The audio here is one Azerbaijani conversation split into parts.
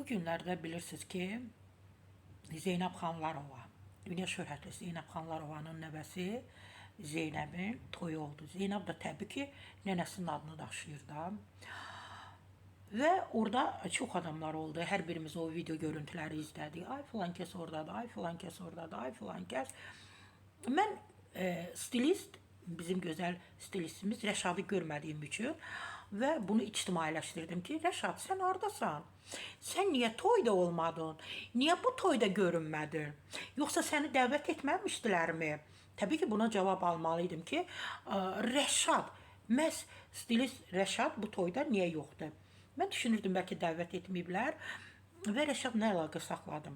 Bu günlərdə bilirsiniz ki, Zeynəb Xanlarova, dünya şöhrətli Zeynəb Xanlarovanın nəvəsi Zeynəbin toyu oldu. Zeynəb də təbii ki, nənəsinin adını daşıyır da. Və orada çox adamlar oldu. Hər birimiz o video görüntüləri izlədik. Ay filan kəs ordadır, ay filan kəs ordadır, ay filan kəs. Mən stilist, bizim gözəl stilistimiz Rəşadı görmədiyim üçün və bunu ictimailəşdirdim ki, Rəşad sən hardasan? Sən niyə toyda olmadın? Niyə bu toyda görünmədin? Yoxsa səni dəvət etməmişdilərmi? Təbii ki, buna cavab almalıydım ki, Rəşad, məhz stilist Rəşad bu toyda niyə yoxdur? Mən düşünürdüm bəlkə dəvət etməyiblər və Rəşadla əlaqə saxladım.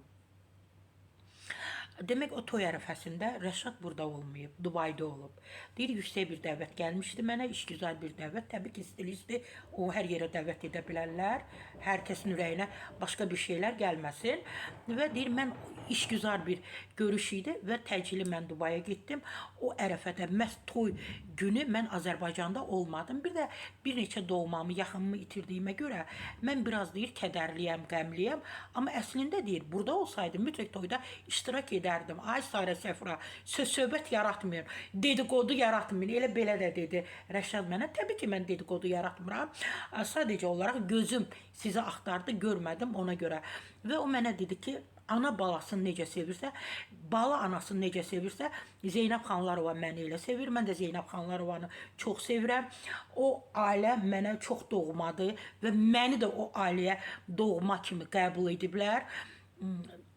Demək o toy ərəfəsində Rəşad burada olmayıb, Dubayda olub. Deyir, yüksək bir dəvət gəlmişdi mənə, işgüzar bir dəvət. Təbii ki, stilistdir, o hər yerə dəvət edə bilərlər. Hər kəsin ürəyinə başqa bir şeylər gəlməsin. Və deyir, mən işgüzar bir görüş idi və təcili mən Dubaya getdim. O ərəfədə məhz toy günü mən Azərbaycanda olmadım. Bir də bir neçə doğmamı, yaxınımı itirdiyimə görə mən biraz deyir kədərliyəm, qəmliyəm. Amma əslində deyir, burada olsaydım mütləq toyda iştirak edərdim. Ay Sarə Səfura, söz söhbət yaratmayın, dedikodu yaratmayın. Elə belə də dedi Rəşad mənə. Təbii ki, mən dedikodu yaratmıram. Sadəcə olaraq gözüm sizi axtardı, görmədim ona görə. Və o mənə dedi ki, ana balasını necə sevirsə, bala anasını necə sevirsə, Zeynəb Xanlarova məni elə sevir. Mən də Zeynəb Xanlarovanı çox sevirəm. O ailə mənə çox doğmadır və məni də o ailəyə doğma kimi qəbul ediblər.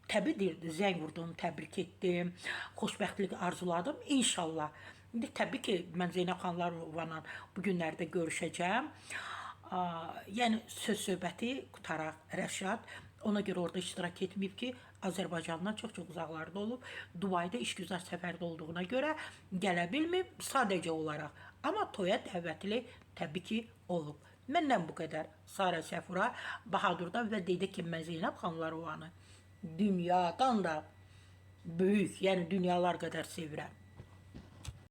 Təbii deyirdi, zəng vurdum, təbrik etdim, xoşbəxtlik arzuladım. İnşallah. İndi təbii ki, mən Zeynəb Xanlarovanla bu günlərdə görüşəcəm. Yəni söz söhbəti qutaraq Rəşad ona görə orada iştirak etməyib ki, Azərbaycandan çox-çox uzaqlarda olub, Dubayda işgüzar səfərdə olduğuna görə gələ bilməyib sadəcə olaraq. Amma toya dəvətli təbii ki, olub. Məndən bu qədər. Sarə Səfura Bahadurdan və dedi ki, mən Zeynəb Xanlarovanı dünyadan da böyük, yəni dünyalar qədər sevirəm.